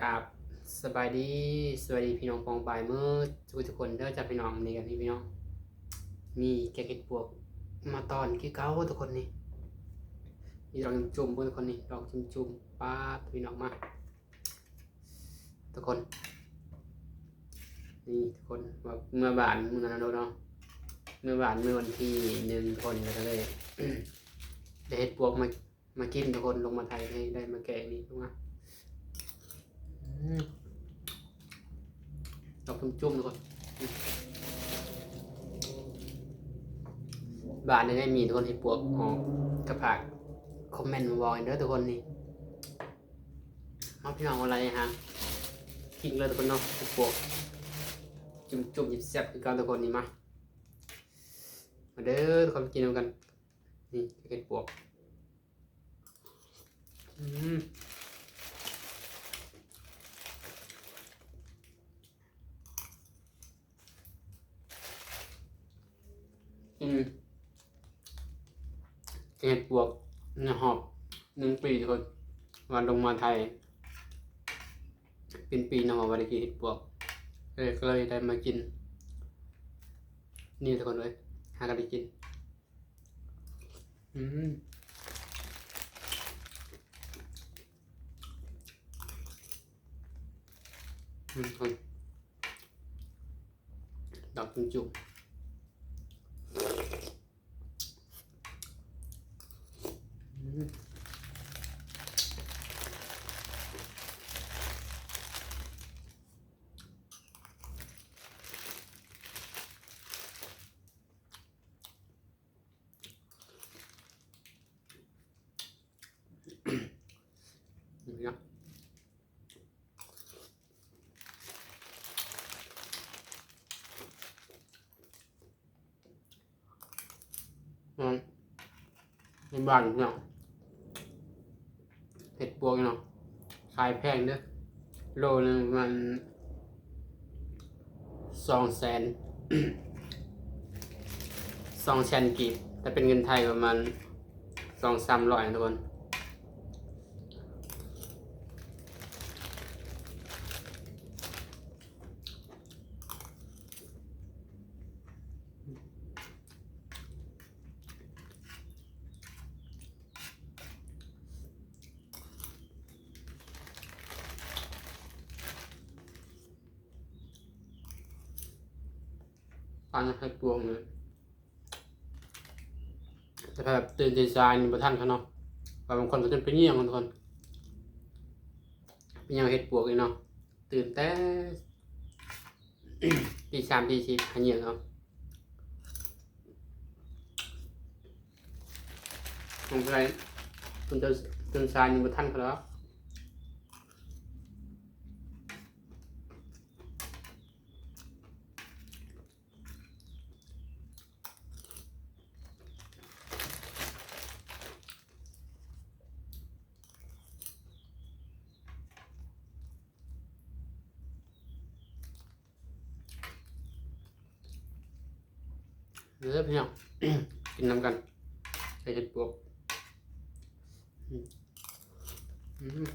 ກາບສະບາຍດີ ສະບາຍດີພີ່ນ້ອງປ້ອງປາຍເໝິດທຸກຄົນເດີຈ້າພີ່ນ້ອງ. ມື້ນີ້ກັນນີ້ພີ່ນ້ອງ ມີແກງເຫັດປວກມາຕ້ອນຄືເກົ່າທຸກຄົນນີ້. ມີດອກຈຸ້ມໆ ເບິ່ງທຸກຄົນນີ້ ດອກຈຸ້ມໆ ປາດພີ່ນ້ອງມາ ທຸກຄົນ. ນີ້ທຸກຄົນ ວ່າເມື່ອບ້ານມື້ນັ້ນເນາະ ເມື່ອບ້ານ ມື້ວັນທີໜຶ່ງ ທຸກຄົນ ແລ້ວກໍເລີຍ ໄດ້ເຫັດປວກມາ ມາກິນທຸກຄົນ. ລົງມາໄທໄດ້ ໄດ້ມາແກງນີ້ ລົງມາ ອືມ ດອກຈຸ້ມໆ ທຸກຄົນ. ບ້ານນີ້ໄດ້ມີທຸກຄົນ ເຫັດປວກອອກ ກໍຝາກຄອມເມັນມາບອກເດີທຸກຄົນນີ້. ເອົາ ພີ່ນ້ອງ ເອົາໄລຫາກິນເລີຍທຸກຄົນເນາະ ເຫັດປວກ ຈຸ້ມໆ ແຊບໆ ຄືເກົ່າທຸກຄົນນີ້. ມາ ມາເດີທຸກຄົນ ກິນນຳກັນ. ນີ້ເຫັດປວກ ອືມ ອືມ ເຫັດປວກໃນຮອບໜຶ່ງປີທຸກຄົນ ວ່າລົງມາໄທເປັນປີເນາະ ວ່າບໍ່ໄດ້ກິນເຫັດປວກ ເອີ ກໍເລີຍໄດ້ມາກິນນີ້ທຸກຄົນເອີຍ ຫາກໍໄດ້ກິນ. ອືມ ອືມ ດອກຈຸ້ມໆ ອືມ. ໃນບ້ານເນາະ ເຫັດປວກເນາະ ຂາຍແພງເດີ ໂລໜຶ່ງປະມານສອງແສນ ສອງແສນກີບ ແຕ່ເປັນເງິນໄທປະມານສອງສາມຮ້ອຍທຸກຄົນ. ອັນເຫັດປວກນີ້ ແຕ່ແບບຕື່ນແຕ່ສາຍນີ້ບໍ່ທັນເຂົາເນາະ ວ່າບາງຄົນເຂົາຈະໄປຍ່ຽງທຸກຄົນ ໄປຍ່ຽງເຫັດປວກນີ້ເນາະ ຕື່ນແຕ່ ຕີສາມຕີສີ່ຫາຍ່ຽງເອົາ ສົງໄສຕື່ນແຕ່ ຕື່ນສາຍນີ້ບໍ່ທັນເຂົາດອກ. ເດີພີ່ນ້ອງ ກິນນຳກັນ ໃສ່ເຫັດປວກ ອືມ ອືມ.